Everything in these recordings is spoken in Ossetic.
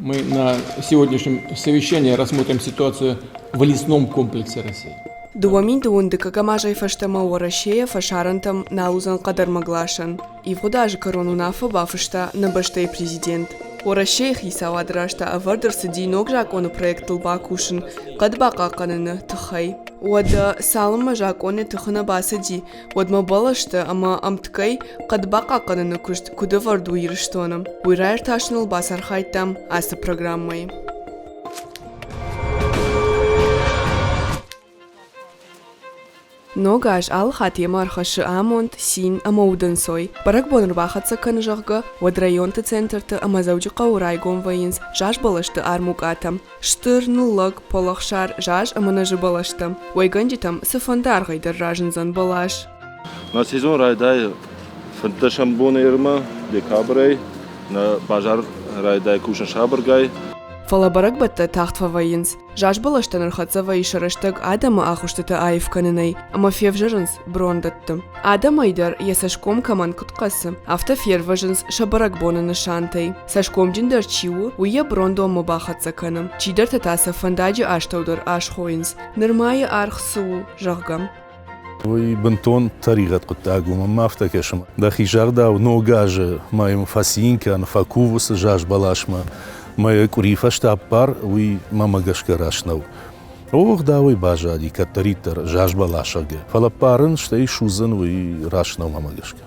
Мы на сегодняшнем совещании рассмотрим ситуацию в лесном комплексе России. 2002 дыккӕгӕм азӕй фӕстӕмӕ Уӕрӕсейӕ фӕсарӕнтӕм нал уыдзӕн хъӕдӕрмӕг ласӕн. Ивгъуыд азы кӕрон уынаффӕ бафыста нӕ бӕстӕйы президент. Уӕрӕсейы хицауады раз та ӕвӕрд ӕрцыди ног закъоны проектыл бакусын хъӕд бахъахъхъӕныны тыххӕй. Уӕдӕ цалынмӕ закъоны тыхы нӕ бацыди, уӕдмӕ бӕлӕстӕ ӕмӕ ӕмткӕй хъӕд бахъахъхъӕныны куыст куыд ӕвӕрд у Ирыстоны, уый раиртасыныл бацархайдтам ацы программӕйы. Ног аз алы хатт йемӕ ӕрхӕссы амонд, цин ӕмӕ удӕнцой. Бӕрӕгбон ӕрбахӕццӕ кӕны, зӕгъгӕ, уӕд районты центрты ӕмӕ Дзӕуджыхъӕуы райгом вӕййынц зазбӕлӕсты армукъатӕ. Стыр, ныллӕг, пӕлӕхсар заз ӕмӕ нӕзы бӕлӕстӕ. Уӕйгӕнджытӕм цыфӕнды аргъӕй дӕр разындзӕн бӕлас. Нӕ сезон райдайы фынддӕсӕм боны ермӕ, декабрӕй. Нӕ базар райдайы кусын сабыргай. Фӕлӕ бӕрӕгбӕттӕ тагъд фӕвӕййынц. Заз бӕлӕстӕн ӕрхӕццӕ вӕййы сӕ рӕстӕг адӕмы агъуыстытӕ аив кӕнынӕй ӕмӕ февзӕрынц брондӕтты. Адӕмӕй дӕр йӕ цӕсгом кӕмӕн куыд хъӕцы, афтӕ фервӕзынц сӕ бӕрӕгбоны нысантӕй. Цӕсгомджындӕр чи у, уый йӕ брондонмӕ бахӕццӕ кӕны. Чидӕртӕ та сӕ фӕндаджы астӕу дӕр асхойынц, нырмайы аргъ цы у, зӕгъгӕ. Уый бынтон тӕригъӕд хъуыддаг у, мӕнмӕ афтӕ кӕсы. Дӕхи загъдау, ног азы ма йын фӕцин кӕн, фӕкув уыцы заз бӕласмӕ, мӕ йӕ къуырийы фӕстӕ аппар, уый мӕмӕ гӕсгӕ раст нӕу. О, ӕгъдауӕй баззади кӕддӕриддӕр заз бӕласӕгы, фӕлӕ ппарын, стӕй судзын уый раст нӕу мӕмӕ гӕсгӕ.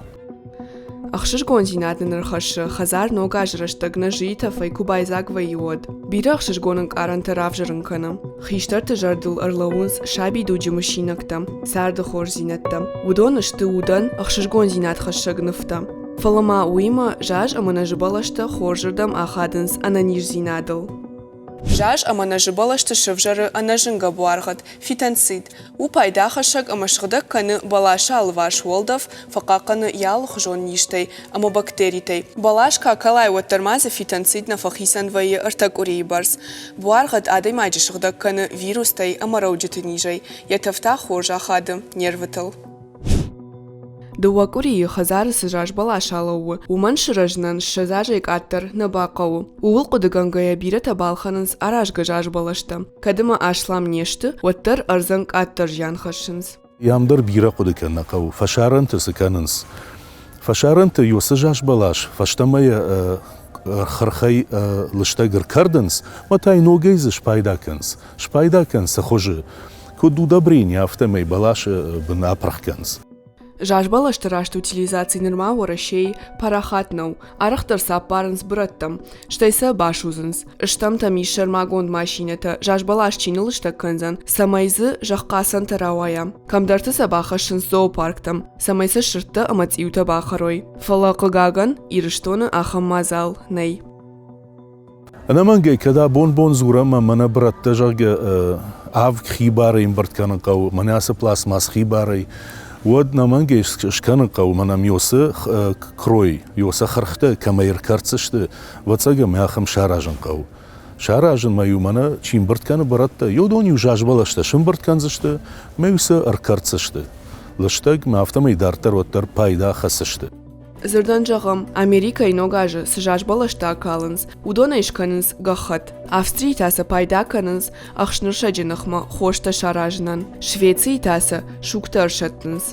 Ӕхсызгондзинад нын ӕрхӕссы, хӕдзар ног азы рӕстӕг нӕ зыйы тӕфӕй куы байдзаг вӕййы, уӕд. Бирӕ ӕхсызгон ӕнкъарӕнтӕ равзӕрын кӕны. Хистӕрты зӕрдыл ӕрлӕууынц сабидуджы мысинӕгтӕ, царды хорздзинӕдтӕ. Уыдон сты удӕн ӕхсызгондзинад хӕссӕг нывтӕ. Фӕлӕ ма уыимӕ заз ӕмӕ нӕзы бӕлӕстӕ хорзырдӕм ахадынц ӕнӕниздзинадыл. Заз ӕмӕ нӕзы бӕлӕсты сӕвзӕры ӕнӕзынгӕ буаргъӕд фитонцид. У пайдахӕссӕг ӕмӕ сыгъдӕг кӕны бӕласы алыварс уӕлдӕф, фӕхъахъхъӕны йӕ алыхуызон низтӕй ӕмӕ бактеритӕй. Бӕлас куы акалай, уӕддӕр ма дзы фитонцид нӕ фӕхицӕн вӕййы ӕртӕ къуырийы бӕрц. Буаргъӕд адӕймаджы сыгъдӕг кӕны вирустӕй ӕмӕ рӕуджыты низӕй, йӕ тӕф та хорз ахады нервытыл. Дыууӕ къуырийы хӕдзары цы зазбӕлас алӕууы, уымӕн сырӕзынӕн 20 азӕй къаддӕр нӕ бахъӕуы. Ууыл хъуыдыгӕнгӕйӕ бирӕтӕ балхӕнынц аразгӕ зазбӕлӕстӕ. Кӕд ӕмӕ аслам не сты, уӕддӕр ӕрдзӕн къаддӕр зиан хӕссынц. Ам дӕр бирӕ хъуыды кӕнын нӕ хъӕуы. Фӕсарӕнты цы кӕнынц? Фӕсарӕнты уыцы зазбӕлас фӕстӕмӕ йӕ хырхӕй лыстӕг ӕркӕрдынц, ӕмӕ та йын ногӕй дзы спайда кӕнынц. Спайда кӕн цы хуызы? Куыд удобрение, афтӕмӕй бӕласы бын апырх кӕнынц. Зазбӕлӕсты раст утилизаци нырма Уӕрӕсейы парахат нӕу. Арӕхдӕр сӕ ӕппарынц бырӕттӕм, стӕй сӕ басудзынц. Стӕмтӕм ис сӕрмагонд машинӕтӕ, зазбӕлас чи ныллыстӕг кӕндзӕн, цӕмӕй дзы зӕххъацӕнтӕ рауайа. Кӕмдӕрты сӕ бахӕссынц зоопарктӕм, цӕмӕй сӕ сырдтӕ ӕмӕ цъиутӕ бахӕрой. Фӕлӕ, хъыгагӕн, Ирыстоны ахӕм мадзал нӕй. Ӕнӕмӕнгӕй, кӕд абон бон дзурӕм ӕмӕ мӕнӕ бырӕттӕ, зӕгъгӕ, авг хибарӕй ӕмбырд кӕнын хъӕуы, мӕнӕ ацы пластмасс хибарӕй, уӕд ӕнӕмӕнгӕй скӕнын хъӕуы мӕнӕ миосы крой, йосы хырхтӕ кӕмӕй ӕркӕрддзысты, ӕвӕццӕгӕн мӕ ахӕм саразын хъӕуы. Саразынмӕ-иу мӕнӕ чи ӕмбырд кӕны бырӕттӕ, уыдон-иу зазбӕлӕстӕ сӕмбырд кӕндзысты ӕмӕ-иу сӕ ӕркӕрддзысты. Лыстӕг ма афтӕмӕй дарддӕр уӕддӕр пайда хӕсдзысты. Дзырдӕн зӕгъӕм, Америкӕйы Ног азы цы зазбӕлӕстӕ акалынц, уыдонӕй скӕнынц гӕххӕтт. Австрийы та сӕ пайда кӕнынц ӕхснырсӕджы ныхмӕ хостӕ саразынӕн, Швецийы та сӕ сугтӕ ӕрсӕттынц.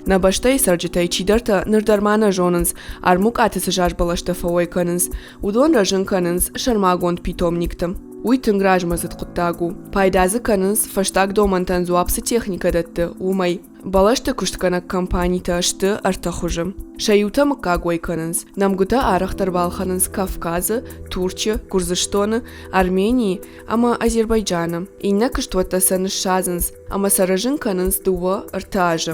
Нӕ бӕстӕйы цӕрджытӕй чидӕртӕ ныр дӕр ма нӕ зонынц, армукъаты цы зазбӕлӕстӕ фӕуӕй кӕнынц, уыдон рӕзын кӕнынц сӕрмагонд питомникты. Уый тынг размӕдзыд хъуыддаг у. Пайда дзы кӕнынц, фӕстаг домӕнтӕн дзуапп цы техникӕ дӕтты, уымӕй. Бӕлӕсты куыстгӕнӕг компанитӕ сты ӕртӕ хуызы. Сӕ иутӕ мыггаг уӕй кӕнынц, нӕмгуытӕ арӕхдӕр балхӕнынц Кавказы, Турчы, Гуырдзыстоны, Арменийы ӕмӕ Азербайджаны. Иннӕ куыстуӕттӕ сӕ ныссадзынц ӕмӕ сӕ рӕзын кӕнынц дыууӕ-ӕртӕ азы.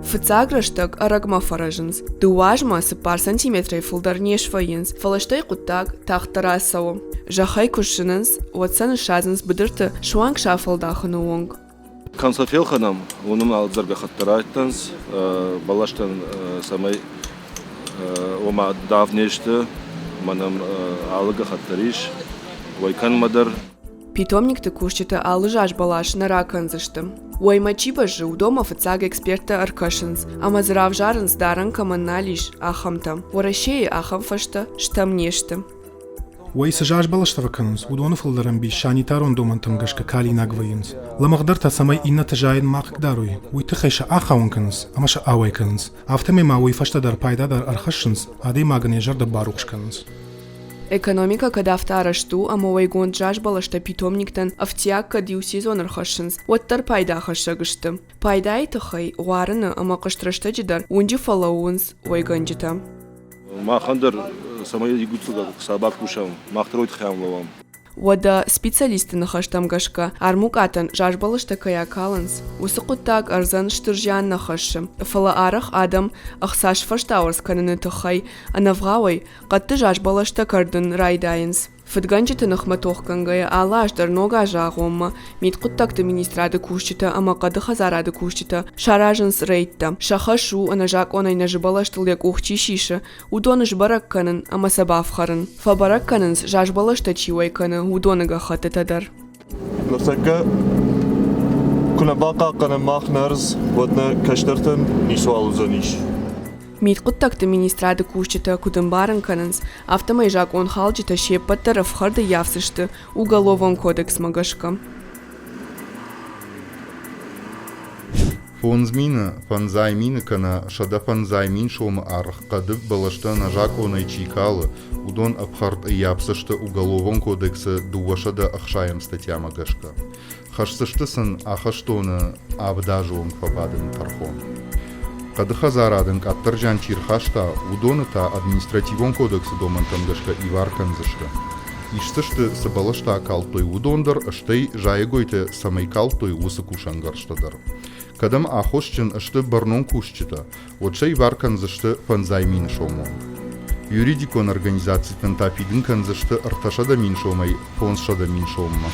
Фыццаг рӕстӕг ӕрӕгмӕ фӕрӕзынц. Дыууӕ азмӕ цыппар сантиметрӕй фылдӕр не свӕййынц, фӕлӕ стӕй хъуыддаг тагъддӕр ацӕуы. Зӕххӕй куы сзынынц, уӕд сӕ ныссадзынц быдырты суанг сӕ афӕлдахыны онг. Кӕм сӕ фелхӕнӕм, уым алы гӕххӕттӕ раттынц бӕлӕстӕн, цӕмӕй ома давд не сты, мӕнӕн алы гӕххӕтт дӕр ис, уӕй кӕнынмӕ дӕр. Питомникты кусджытӕ алы заз бӕлас нӕ ракӕндзысты. Уӕймӕ чи бӕззы, уыдонмӕ фыццаг эксперттӕ ӕркӕсынц ӕмӕ дзы равзарынц, дарӕн кӕмӕн нал ис, ахӕмтӕ. Уӕрӕсейы ахӕм фӕзтӕ стӕм не сты. Уӕй цы заз бӕлӕстӕ фӕкӕнынц, уыдоны фылдӕр ӕмбис санитарон домӕнтӕм гӕсгӕ калинаг вӕййынц. Лӕмӕгъдӕртӕ цӕмӕй иннӕты зайын ма хъыгдарой, уый тыххӕй сӕ ахауын кӕнынц ӕмӕ сӕ ауӕй кӕнынц. Афтӕмӕй ма уый фӕстӕ дӕр пайда дӕр ӕрхӕссынц, адӕймагӕн йӕ зӕрдӕ барухс кӕнынц. Экономикӕ кӕд афтӕ арӕзт у, ӕмӕ уӕйгонд заз бӕлӕстӕ питомниктӕн ӕфтиаг кӕд иу сезон ӕрхӕссынц, уӕддӕр пайдахӕссӕг сты. Пайдайы тыххӕй уарыны ӕмӕ хъызт рӕстӕджы дӕр уынджы фӕлӕууынц уӕйгӕнджытӕ. Махӕн дӕр цӕмӕй игуцъугӕ сӕ бакусӕм, мах дӕр уый тыххӕй ам лӕууӕм. Уӕдӕ специалистты ныхӕстӕм гӕсгӕ, армукъатӕн зазбӕлӕстӕ кӕй акалынц, уыцы хъуыддаг ӕрдзӕн стыр зиан нӕ хӕссы. Фӕлӕ арӕх адӕм ӕхца сфӕстауӕрц кӕныны тыххӕй ӕнӕвгъауӕй хъӕдты зазбӕлӕстӕ кӕрдын райдайынц. Фыдгӕнджыты ныхмӕ тохгӕнгӕйӕ алы аз дӕр ног азы агъоммӕ Мидхъуыддӕгты министрады кусджытӕ ӕмӕ хъӕды хӕдзарады кусджытӕ саразынц рейдтӕ. Сӕ хӕс у, ӕнӕзакъонӕй нӕзыбӕлӕстыл йӕ къух чи сисы, уыдоны сбӕрӕг кӕнын ӕмӕ сӕ бафхӕрын. Фӕбӕрӕг кӕнынц, зазбӕлӕстӕ чи уӕй кӕны, уыдоны гӕххӕттытӕ дӕр. Ныртӕккӕ куы нӕ бахъахъхъӕнӕм мах нӕ ӕрдз, уӕд нӕ кӕстӕртӕн ницыуал уыдзӕнис. Мидхъуыддӕгты министрады кусджытӕ куыд ӕмбарын кӕнынц, афтӕмӕй закъонхалджытӕ се ппӕт дӕр ӕфхӕрд ӕййафдзысты Уголовон кодексмӕ гӕсгӕ. 5000, 50 000 кӕнӕ 150 000 сомы аргъ хъӕды бӕлӕстӕ ӕнӕзакъонӕй чи калы, уыдон ӕфхӕрд ӕййафдзысты Уголовон кодексы 260 статьямӕ гӕсгӕ. Хӕсдзысты сын ахӕстоны авд азы онг фӕбадыны тӕрхон. Хъӕды хӕдзарадӕн къаддӕр зиан чи рхаста, уыдоны та административон кодексы домӕнтӕм гӕсгӕ ивар кӕндзысты. Исдзысты, цы бӕлӕстӕ акалдтой, уыдон дӕр, стӕй зайӕгойтӕ цӕмӕй калдтой, уыцы кусӕнгӕрзтӕ дӕр. Кӕд ӕм аххосджын сты бӕрнон кусджытӕ, уӕд сӕ ивар кӕндзысты 50 000 сомы онг. Юридикон организацитӕн та фидын кӕндзысты 300 000 сомӕй 500 000 соммӕ.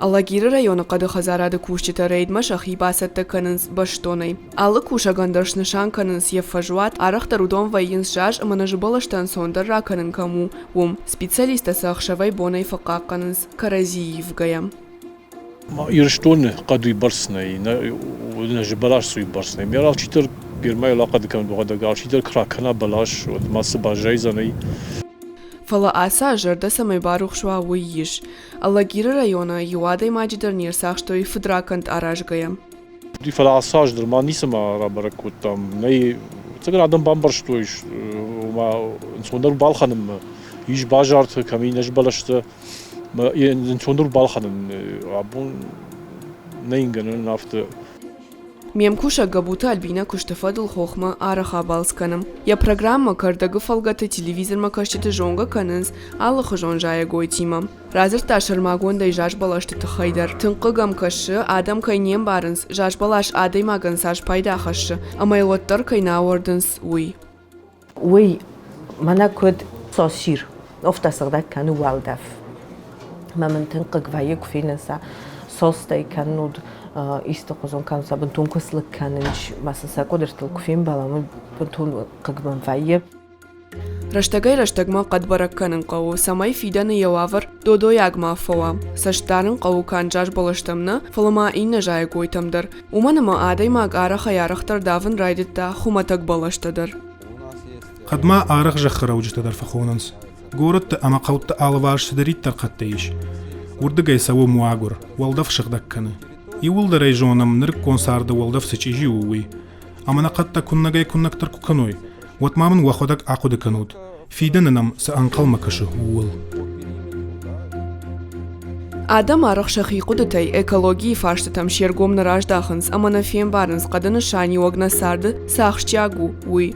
Алагиры районы хъӕды хӕдзарады кусджытӕ рейдмӕ сӕхи бацӕттӕ кӕнынц бӕстонӕй. Алы кусӕгӕн дӕр снысан кӕнынц йӕ фӕзуат, арӕхдӕр уыдон вӕййынц заз ӕмӕ нӕзыбӕлӕстӕ ӕнцондӕр ракӕнын кӕм у, уым. Специалисттӕ сӕ ӕхсӕвӕй-бонӕй фӕхъахъхъӕнынц кӕрӕдзийы ивгӕйӕ. Ирыстоны хъӕд уыйбӕрц нӕй, нӕзыбӕлас уыйбӕрц нӕй. Ме алчидӕр Бирмӕйыл ахъуыды кӕнӕд, уӕдӕг алчидӕр куы ракӕна бӕлас, уӕд ма цы баззайдзӕн, ай. Фӕлӕ ацы аз зӕрдӕ цӕмӕй барухс уа, уый ис. Алагиры районы иу адӕймаджы дӕр не рцахстой фыдракӕнд аразгӕйӕ. Фӕлӕ ацы аз дӕр ма ницыма рабӕрӕг кодтам. Нӕй, ӕцӕгӕн адӕм бамбӕрстой, ома ӕнцондӕр балхӕнынмӕ. Ис базарты, кӕм и нӕзбӕлӕстӕ, ӕнцондӕр балхӕнын абон нӕ гӕнӕн афтӕ. Ме мкусӕг Габуты Альбинӕ куысты фӕдыл хохмӕ арӕх абалц кӕны. Йӕ программӕ кӕрдӕг-ы фӕлгӕты телевизормӕ кӕсджыты зонгӕ кӕнынц алыхуызон зайӕгойтимӕ. Радзырдта сӕрмагондӕй зазбӕлӕсты тыххӕй дӕр. Тынг хъыг ӕм кӕсы, адӕм кӕй не мбарынц, зазбӕлас адӕймагӕн цас пайда хӕссы, ӕмӕ йыл уӕддӕр кӕй нӕ ауӕрдынц, уый. Уый мӕнӕ куыд сосир, офтӕ сыгъдӕг кӕны уӕлдӕф. Мӕ мын тынг хъыг вӕййы, куы фенын сӕ состӕй кӕннод исты хуызон кӕнын сӕ бынтон куы слыг кӕнынц, ма сын сӕ къуыдыртыл куы фембӕлӕм, уый бынтон хъыг мӕм вӕййы. Рӕстӕгӕй-рӕстӕгмӕ хъӕд бӕрӕг кӕнын хъӕуы, цӕмӕй фидӕны йӕ уавӕр додойаг ма фӕуа. Цӕст дарын хъӕуы канд зазбӕлӕстӕм нӕ, фӕлӕ ма иннӕ зайӕгойтӕм дӕр. Уымӕн ӕмӕ адӕймаг арӕхӕй-арӕхдӕр давын райдыдта хуымӕтӕг бӕлӕстӕ дӕр. Хъӕдмӕ арӕх зӕххы рӕуджытӕ дӕр фӕхонынц. Горӕтты ӕмӕ хъӕутты алыварс цыдӕриддӕр хъӕдтӕ ис, уырдыгӕй цӕуы муагуыр, уӕлдӕф сыгъдӕг кӕны. Иууылдӕр ӕй зонӕм, нырыккон царды уӕлдӕф цы чъизи у, уый. Ӕмӕ нӕ хъӕдтӕ куыннӕгӕй-куыннӕгдӕр куы кӕной, уӕд ма мын уӕхуӕдӕг ахъуыды кӕнут, фидӕны нӕм цы ӕнхъӕлмӕ кӕсы, ууыл. Адӕм арӕх сӕхи хъуыдытӕй экологийы фарстытӕм се ргом нӕ раздахынц ӕмӕ нӕ фембарынц, хъӕды нысаниуӕг нӕ царды цы ахсджиаг у, уый.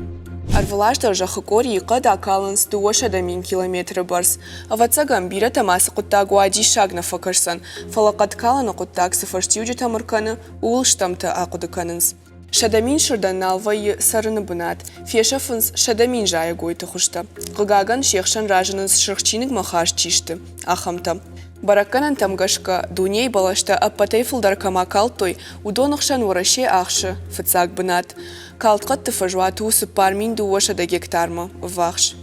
Ӕрвылаз дӕр зӕххы къорийы хъӕд акалынц 200 000 километры бӕрц. Ӕвӕццӕгӕн, бирӕтӕм ацы хъуыддаг уадиссаг нӕ фӕкӕсдзӕн, фӕлӕ хъӕдкалыны хъуыддаг цы фӕстиуджытӕм ӕркӕны, ууыл стӕмтӕ ахъуыды кӕнынц. 100 000 сырдӕн нал вӕййы цӕрыны бынат, фесӕфынц 100 000 зайӕгойты хуызтӕ. Хъыгагӕн, се хсӕн разынынц сырх чиныгмӕ хаст чи сты, ахӕмтӕ. Бӕрӕггӕнӕнтӕм гӕсгӕ, дунейы бӕлӕстӕ ӕппӕтӕй фылдӕр кӕм акалдтой, уыдоны хсӕн Уӕрӕсе ахсы фыццаг бынат. Калд хъӕдты фӕзуат у 4200 гектармӕ ввахс.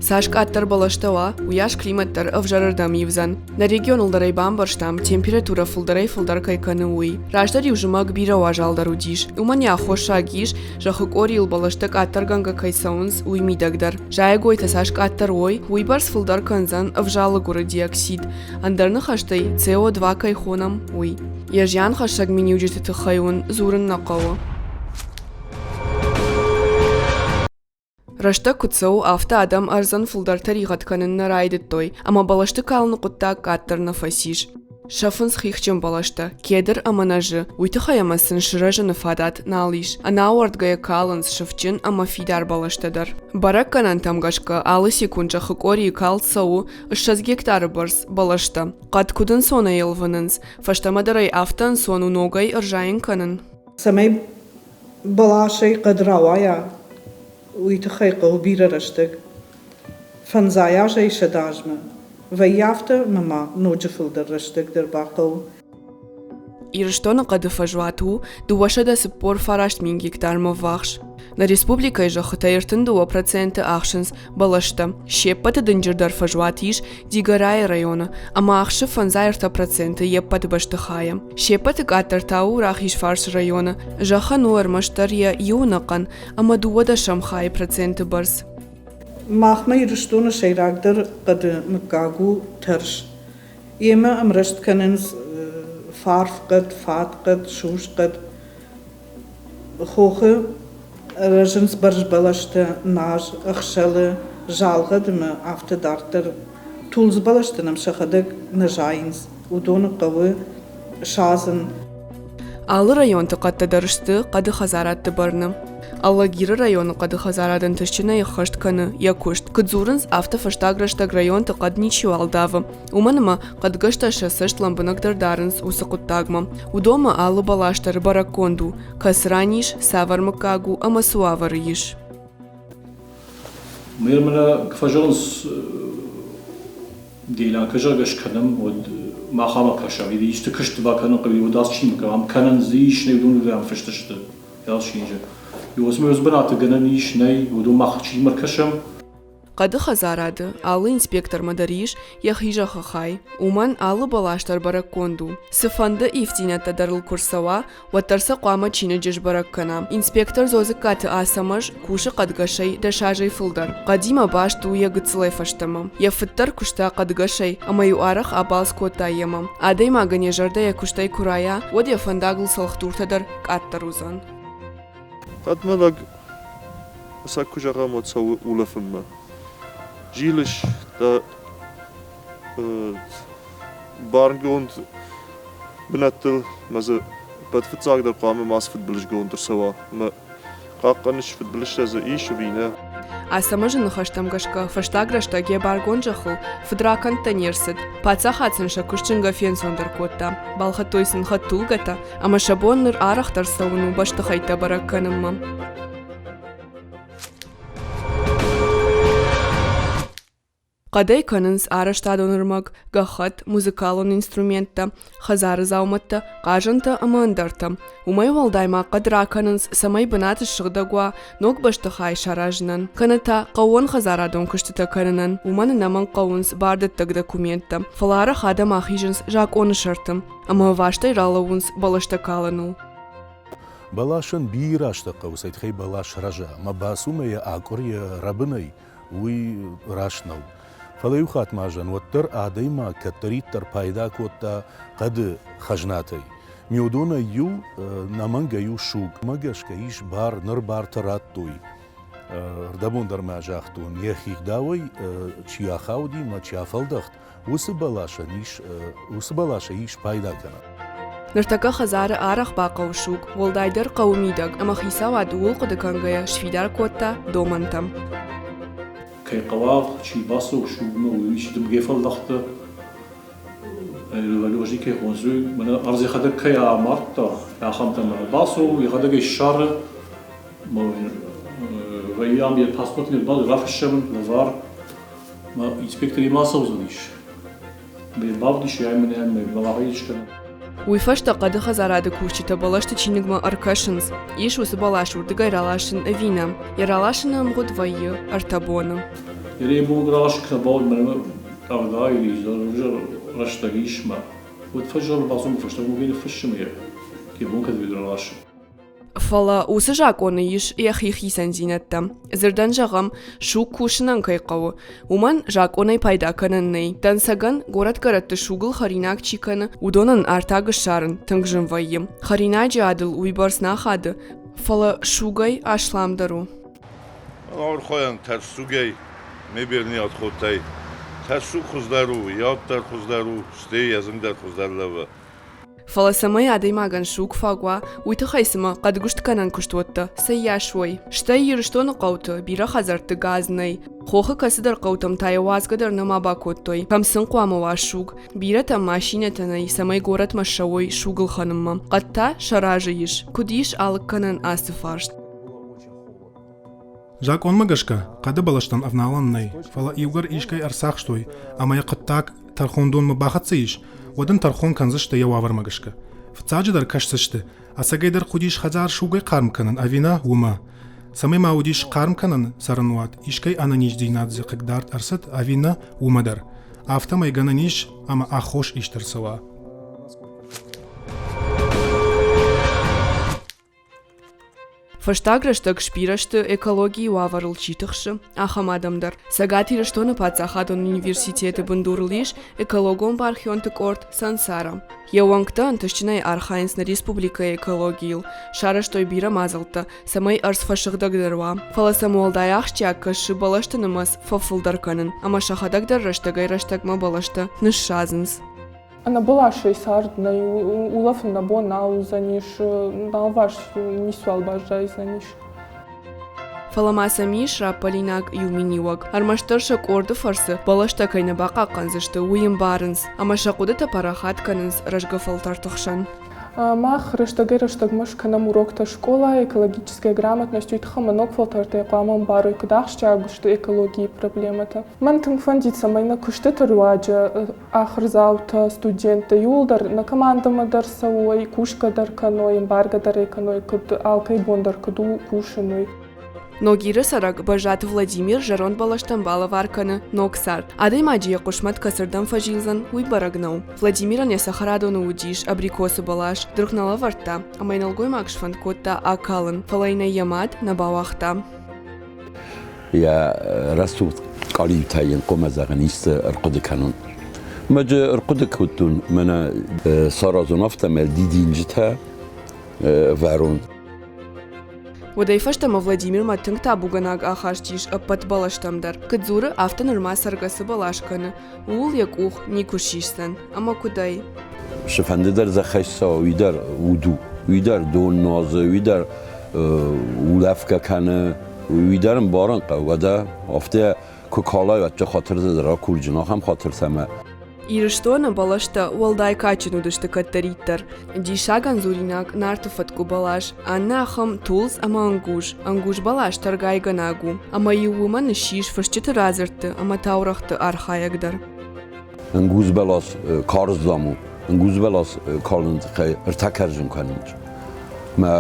Цас къаддӕр бӕлӕстӕ уа, уыйас климат дӕр ӕвзӕрырдӕм ивдзӕн. Нӕ регионыл дӕр ӕй бамбӕрстам, температурӕ фылдӕрӕй-фылдӕр кӕй кӕны, уый. Раздӕр-иу зымӕг бирӕ уазалдӕр уыдис. Уымӕн йӕ аххосаг ис, зӕххы къорийыл бӕлӕстӕ къаддӕргӕнгӕ кӕй цӕуынц, уый мидӕг дӕр. Зайӕгойтӕ цас къаддӕр уой, уыйбӕрц фылдӕр кӕндзӕн ӕвзалыгуыры диоксид, ӕндӕр ныхӕстӕй CO2 кӕй хонӕм, уый. Йӕ зианхӕссӕг миниуджыты тыххӕй уын дзурын нӕ хъӕуы. Рӕстӕг куыд цӕуы, афтӕ адӕм ӕрдзӕн фылдӕр тӕригъӕд кӕнын нӕ райдыдтой, ӕмӕ бӕлӕсты калыны хъуыддаг къаддӕр нӕ фӕцис. Сӕфынц хихджын бӕлӕстӕ, кедр ӕмӕ нӕзы, уый тыххӕй ӕмӕ сын сырӕзыны фадат нал ис. Ӕнӕауӕрдгӕйӕ калынц сыфджын ӕмӕ фидар бӕлӕстӕ дӕр. Бӕрӕггӕнӕнтӕм гӕсгӕ, алы секунд зӕххы къорийы калд цӕуы 20 гектары бӕрц бӕлӕстӕ. Хъӕд куыд ӕнцонӕй ӕлвынынц, фӕстӕмӕ дӕр ӕй афтӕ ӕнцон у ногӕй ӕрзайын кӕнын. Цӕмӕй бӕласӕй хъӕд рауайа, уый тыххӕй хъӕуы бирӕ рӕстӕг. Фӕндзай азӕй 100 азмӕ. Вӕййы афтӕ ӕмӕ ма ноджы фылдӕр рӕстӕг дӕр бахъӕуы. Ирыстоны хъӕды фӕзуат у 249 мин гектармӕ ввахс. Нӕ республикӕйы зӕххытӕй 32% ахсынц бӕлӕстӕ. Се ппӕты дынджырдӕр фӕзуат ис Дигорайы районы ӕмӕ ахсы 53% йе ппӕт бӕстыхайӕ. Се ппӕты къаддӕр та у Рахизфарсы районы. Зӕххӕн у ӕрмӕстдӕр йӕ иу ӕнӕхъӕн ӕмӕ дыууӕдӕсӕм хайы проценты бӕрц. Махмӕ Ирыстоны сӕйрагдӕр хъӕды мыггаг у тӕрс. Йемӕ ӕмраст кӕнынц фарфхъӕд, фатхъӕд, сусхъӕд. Хохы рӕзынц бӕрзбӕлӕстӕ, наз, ӕхсӕлы, залгъӕд ӕмӕ афтӕ дарддӕр. Тулдз бӕлӕстӕ нӕм сӕхӕдӕг нӕ зайынц, уыдоны хъӕуы садзын. Алы районты хъӕдтӕ дӕр сты хъӕды хӕдзарадты бӕрны. Алагиры районы хъӕды хӕдзарад ӕнтыстджынӕй ӕххӕст кӕны йӕ куыст. Куыд дзурынц, афтӕ фӕстаг рӕстӕг районты хъӕд ничиуал давы, уымӕн ӕмӕ хъӕдгӕстӕ сӕ цӕст лӕмбынӕгдӕр дарынц уыцы хъуыддагмӕ. Уыдонмӕ алы бӕлас дӕр бӕрӕггонд у, кӕцы ран ис, цавӕр мыггаг у ӕмӕ цы уавӕры ис. Мӕ мӕнӕ куы фӕзӕгъынц делянкӕ зӕгъгӕ скӕнӕм, уӕд мах ӕмӕ кӕсӕм, исты куыст бакӕнын хъӕуы, уӕд ацы чиныг ам кӕнӕн дзы ис, нӕ уыдон ам фыст сты ацы чиныджы. Иуӕцмӕ бынаты гӕнӕн ис, нӕй, уыдон мах чиныгмӕ кӕсӕм. Хъӕды хӕдзарады алы инспектормӕ дӕр ис йӕхи зӕххы хай. Уымӕн алы бӕлас дӕр бӕрӕггонд у. Цыфӕнды ивддзинӕдтӕ дӕр ыл куы рцӕуа, уӕддӕр сӕ хъуамӕ чиныджы сбӕрӕг кӕна. Инспектор Зозыккаты Ацӕмӕз кусы хъӕдгӕсӕй 10 азӕй фылдӕр. Хъӕдимӕ баст у йӕ гыццылӕй фӕстӕмӕ. Йӕ фыд дӕр куыста хъӕдгӕсӕй ӕмӕ-иу арӕх абалц кодта йемӕ. Адӕймагӕн йӕ зӕрдӕ йӕ куыстӕй куы райа, уӕд йӕ фӕндагыл цӕлхдуртӕ дӕр къаддӕр уыдзӕн. Хъӕдмӕ лӕг сӕ куы зӕгъӕм, уӕд цӕуы улӕфынмӕ. Зилыс дӕ бӕрнгонд бынӕттыл ӕмӕ дзы ӕппӕт фыццагдӕр хъуамӕ мацы фыдбылызгонд ӕрцӕуа ӕмӕ хъахъхъӕныс, фыдбылызтӕ дзы ис ӕви нӕ. Ацӕмӕзы ныхӕстӕм гӕсгӕ, фӕстаг рӕстӕг йӕ баргонд зӕххыл фыдракӕндтӕ не рцыд. Паддзахад сын сӕ куыст зынгӕ фенцондӕр кодта. Балхӕдтой сын хӕдтулгӕтӕ ӕмӕ сӕ бон ныр арӕхдӕр цӕуын у бӕстыхӕйттӕ бӕрӕг кӕнынмӕ. Хъӕдӕй кӕнынц арӕзтадон ӕрмӕг, гӕххӕтт, музыкалон инструменттӕ, хӕдзары дзаумӕттӕ, хъазӕнтӕ ӕмӕ ӕндӕртӕ. Уымӕй уӕлдай ма хъӕд ракӕнынц, цӕмӕй бынат ссыгъдӕг уа ног бӕстыхай саразынӕн, кӕнӕ та хъӕууонхӕдзарадон куыстытӕ кӕнынӕн. Уымӕн ӕнӕмӕнг хъӕуынц бардӕттӕг документтӕ, фӕлӕ арӕх адӕм ахизынц закъоны сӕрты ӕмӕ ӕвастӕй ралӕууынц бӕлӕстӕ калыныл. Бӕласӕн бирӕ азтӕ хъӕуы, цӕй тыххӕй бӕлас рӕза, ӕмӕ бацумӕ йӕ акъуыр йӕ рӕбынӕй, уый раст нӕу. Фӕлӕ иу хатт ма зӕн, уӕддӕр адӕймаг кӕддӕриддӕр пайда кодта хъӕды хӕзнатӕй. Меудонӕй иу нӕмӕнгӕй у суг. Уымӕ гӕсгӕ ис бар, ныр бартӕ радтой. Рдӕбон дӕр ма загътон, йӕхи гъдауӕй чи ахауди мӕ чи афӕлдӕхт, уыцы бӕласӕн ис, уыцы бӕласӕй ис пайда кӕнӕн. Ныртӕккӕ хӕдзары арӕх бахъӕуы суг, уӕлдайдӕр хъӕуы мидӕг, ӕмӕ хицауад ууыл хъуыды кӕнгӕйӕ сфидар кодта домӕнтӕ. Кӕй хъӕуа, чи бацӕуы сугмӕ, уый чи дымгӕ фӕлдӕхты, революци кӕй хонынц, уый мӕнӕ ӕрдз йӕхӕдӕг кӕй амардта, ахӕмтӕм бацӕуы, йӕхӕдӕг ӕй ссары, вӕййы ам йӕ паспорт рафыссӕм лӕвар. Инспекторимӕ ацӕудзӕнис. Бавдисы ӕмӕ мӕ скӕнын. Уый фӕстӕ хъӕды хӕдзарады кусджытӕ бӕлӕсты чиныгмӕ ӕркӕсынц, ис уыцы бӕлас уырдыгӕй раласын ӕви нӕ. Йӕ раласыны ӕмгъуыд вӕййы 3 боны. Йе бон раласык нӕ бауд, мӕнӕ къӕвда или изӕр рӕстӕг ис мӕ. Уӕд фӕззӕр бацу фӕстӕмӕ уый ныффыссы мӕ йе бон кӕд раласы. Фӕлӕ уыцы закъоны ис йӕхи хицӕндзинӕдтӕ. Дзырдӕн зӕгъӕм, суг кусынӕн кӕй хъӕуы, уымӕн закъонӕй пайда кӕнӕн нӕй. Дӕнцӕгӕн, горӕтгӕрӕтты сугыл хӕринаг чи кӕны, уыдонӕн артаг ссарын тынг зын вӕййы. Хӕринаджы адыл уыйбӕрц нӕ ахады, фӕлӕ сугӕй асламдӕр у. Ӕрхойӕн тӕрсугӕй мебельни отходтӕй. Тӕрсуг хуыздӕр у, йод дӕр хуыздӕр у, стӕй йӕ зынг дӕр хуыздӕр лӕууы. Фӕлӕ цӕмӕй адӕймагӕн суг фаг уа, уый тыххӕй цымӕ хъӕдгуыстгӕнӕн куыстуӕттӕ цӕййас уой? Стӕй Ирыстоны хъӕуты бирӕ хӕдзӕртты газ нӕй. Хохы кӕцыдӕр хъӕутӕм та йӕ уадзгӕ дӕр нӕма бакодтой. Кӕм сын хъуамӕ уа суг? Бирӕтӕм машинӕтӕ нӕй, цӕмӕй горӕтмӕ ссӕуой суг ӕлхӕнынмӕ. Хъӕд та сӕ разы ис. Куыд ис алыг кӕнӕн ацы фарст? Закъонмӕ гӕсгӕ, хъӕды бӕлӕстӕм ӕвналӕн нӕй, фӕлӕ иугӕр искӕй ӕрцахстой ӕмӕ йӕ хъуыддаг тӕрхондонмӕ бахӕццӕ ис, уӕд ын тӕрхон кӕндзысты йӕ уавӕрмӕ гӕсгӕ. Фыццаджыдӕр кӕсдзысты, ӕцӕгӕйдӕр хъуыдис хӕдзар сугӕй хъарм кӕнын ӕви нӕ, уымӕ. Цӕмӕй ма уыдис хъарм кӕнӕн цӕрӕнуат, искӕй ӕнӕниздзинад дзы хъыгдард ӕрцыд ӕви нӕ, уымӕ дӕр. Афтӕмӕй гӕнӕн ис, ӕмӕ аххос ист ӕрцӕуа. Фӕстаг рӕстӕг сбирӕ сты, экологийы уавӕрыл чи тыхсы, ахӕм адӕм дӕр. Цӕгат Ирыстоны паддзахадон университеты бындурыл ис экологон бархионты къорд «Сансара». Йӕ уӕнгтӕ ӕнтыстджынӕй архайынц нӕ республикӕйы экологийыл, сарӕзтой бирӕ мадзӕлттӕ, цӕмӕй ӕрдз фӕсыгъдӕгдӕр уа. Фӕлӕ сӕм уӕлдай ахсджиаг кӕсы бӕлӕсты нымӕц фӕфылдӕр кӕнын, ӕмӕ сӕхӕдӕг дӕр рӕстӕгӕй-рӕстӕгмӕ бӕлӕстӕ ныссадзынц. Ӕнӕбӕласӕй цард нӕй, улӕфын нӕ бон нал уыдзӕнис, алварс ницуал баззайдзӕнис. Фӕлӕ ма сӕм ис раппӕлинаг иу миниуӕг. Ӕрмӕстдӕр сӕ къорды фӕрцы бӕлӕстӕ кӕй нӕ бахъахъхъӕндзысты, уый ӕмбарынц ӕмӕ сӕ хъуыдытӕ парахат кӕнынц рӕзгӕ фӕлтӕрты хсӕн. Мах рӕстӕгӕй-рӕстӕгмӕ скӕнӕм уроктӕ скъолайы экологическая грамотность, уый тыххӕй ӕмӕ ног фӕлтӕртӕй хъуамӕ ӕмбарой, куыд ахсджиаг сты экологийы проблемӕтӕ. Мӕн тынг фӕндид, цӕмӕй нӕ куыстыты руаджы ахуырдзаутӕ, студенттӕ иууылдӕр нӕ командӕмӕ дӕр цӕуой, кусгӕ дӕр кӕной, ӕмбаргӕ дӕр ӕй кӕной, куыд алкӕй бон дӕр куыд у кусын, уый. Ногиры цӕрӕг Бӕззаты Владимир зӕронд бӕлӕстӕн балӕвар кӕны ног цард. Адӕймаджы йӕ хъысмӕт кӕцырдӕм фӕзилдзӕн, уый бӕрӕг нӕу. Владимирӕн йӕ цӕхӕрадоны уыдис абрикосы бӕлас, дыргъ нӕ лӕвӕрдта, ӕмӕ йӕ нӕлгоймаг сфӕнд кодта акалын, фӕлӕ йын ӕй йӕ мад нӕ бауагъта. Йӕ рӕсугъд къалиутӕй йын хъуамӕ зӕгъын исты ӕрхъуыды кӕнон. Мӕджы ӕрхъуыды кодтон мӕнӕ саразон афтӕ мӕ дидинджытӕ вӕрон. Уӕдӕй фӕстӕмӕ Владимирмӕ тынг табугӕнӕг ахаст ис ӕппӕт бӕлӕстӕм дӕр. Куыд дзуры, афтӕ нырма цӕргӕсы бӕлас кӕны, ууыл йӕ къух никуы сисдзӕн. Ӕмӕ куыдӕй? Цыфӕнды дӕр зӕххӕй ссӕуа, уый дӕр уд у. Уый дӕр дон нуазы, уый дӕр улӕфгӕ кӕны, уый дӕр ӕмбарын хъӕуы. Уӕдӕ афтӕ куы калай, уӕд хатыр дзы ракурджын, ахӕм хатыр цӕмӕ. Ирыстоны бӕлӕстӕ уӕлдай кадджын уыдысты кӕддӕриддӕр. Диссагӕн дзуринаг Нарты фӕткъуы бӕлас, аннӕ ахӕм тулдз ӕмӕ ӕнгуз. Ӕнгуз бӕлас тӕргайгӕнаг у, ӕмӕ-иу уымӕн ссис фысджыты радзырдты ӕмӕ таурӕгъты архайӕг дӕр. Ӕнгуз бӕлас карз дам у. Ӕнгуз бӕлас калыны тыххӕй ӕртӕ кӕрзын кӕнынц. Мӕ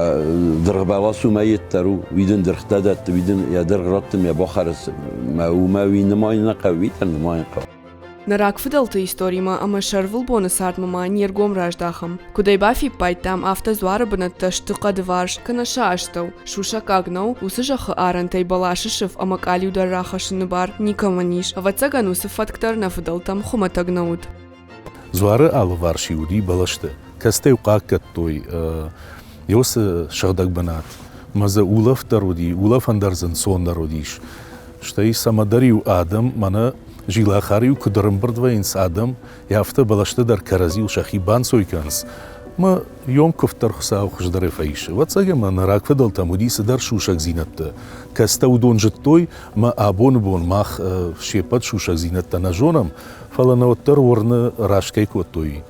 дыргъбӕлас уымӕ йеддӕр у, уый дын дыргътӕ дӕтты, уый дын йӕ дыргъ радты, йӕ бахӕрыс. Мӕ уымӕ уый нымайын нӕ хъӕуы, уый дӕр нымайын хъӕуы. Нӕ рагфыдӕлты историмӕ ӕмӕ сӕрвылбоны цардмӕ ма не ргом раздахӕм. Куыд ӕй бафиппайдтам, афтӕ дзуары бынӕттӕ сты хъӕдыварс кӕнӕ сӕ астӕу. Сусӕггаг нӕу, уыцы зӕххы арӕнтӕй бӕласы сыф ӕмӕ къалиу дӕр рахӕссыны бар никӕмӕн ис. Ӕвӕццӕгӕн, уыцы фӕтк дӕр нӕ фыдӕлтӕм хуымӕтӕг нӕ уыд. Дзуары алыварс-иу уыди бӕлӕстӕ, кӕцытӕ-иу хъахъхъӕдтой уыцы сыгъдӕг бынат. Ӕмӕ дзы улӕфт дӕр уыди, улӕфӕн дӕр дзы ӕнцондӕр уыдис. Стӕй цӕмӕдӕр-иу адӕм, мӕнӕ Зилахар-иу куыд ӕрӕмбырд вӕййынц адӕм, афтӕ бӕлӕстӕ дӕр кӕрӕдзийыл сӕхи банцой кӕнынц. Мӕ йом куывд дӕр Хуыцау хуыздӕрӕй фӕисы. Ӕвӕццӕгӕн ма нӕ рагфыдӕлтӕм уыди цыдӕр сусӕгдзинӕдтӕ, кӕцытӕ уыдон зыдтой, ӕмӕ абоны бон мах се ппӕт сусӕгдзинӕдтӕ нӕ зонӕм, фӕлӕ нӕ уӕддӕр уырны, раст кӕй кодтой.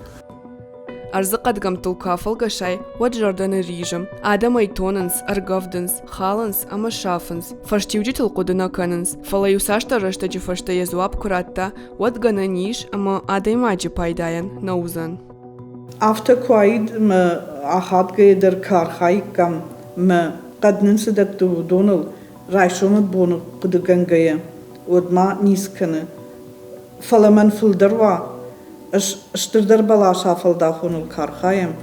Ӕрдзы хъӕдгӕмттыл куы афӕлгӕсай, уӕд зӕрдӕ нырризы. Адӕм ӕй тонынц, ӕргӕвдынц, халынц ӕмӕ сафынц. Фӕстиуджытыл хъуыды нӕ кӕнынц, фӕлӕ иу цасдӕр рӕстӕджы фӕстӕ йӕ дзуапп куы радта, уӕд гӕнӕн ис, ӕмӕ адӕймаджы пайдайӕн нӕ уыдзӕн. Афтӕ куы уаид, мӕ ахадгӕйӕ дӕр куы архаиккам, мӕ хъӕд нын цы дӕтты, уыдоныл райсомы боны хъуыдыгӕнгӕйӕ. уӕд ма ницы кӕны. Фӕлӕ мӕн фылдӕр уа, ӕз стырдӕр бӕлас афӕлдахоныл куы архайӕм,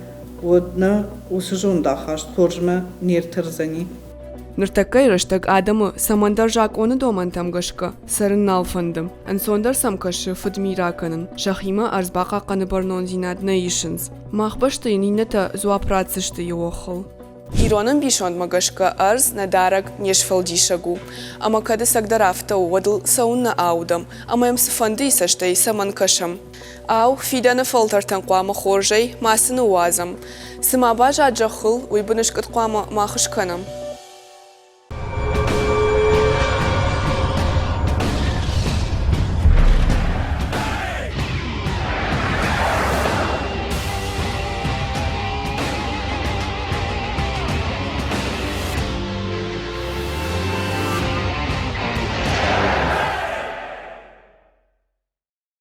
уӕд нӕ уыцы зондахаст хорзмӕ не ртӕрдзӕни. Ныртӕккӕйы рӕстӕг адӕмы цӕмӕндӕр закъоны домӕнтӕм гӕсгӕ цӕрын нал фӕнды. Ӕнцондӕр сӕм кӕсы фыдми ракӕнын, сӕхимӕ ӕрдз бахъахъхъӕны бӕрнондзинад нӕ исынц. Мах бӕсты йын иннӕтӕ дзуапп ратдзысты йӕ охыл. Ирон ӕмбисондмӕ гӕсгӕ ӕрдз нӕ дарӕг, не сфӕлдисӕг у. Ӕмӕ кӕд ӕцӕгдӕр афтӕ у, уӕд ыл цӕуыннӕ аудӕм ӕмӕ йӕм цыфӕндыйы цӕстӕй цӕмӕн кӕсӕм? Ау, фидӕны фӕлтӕртӕн хъуамӕ хорзӕй мацы ныууадзӕм? Цы ма баззад зӕххыл, уый быныскъуыд хъуамӕ мах скӕнӕм?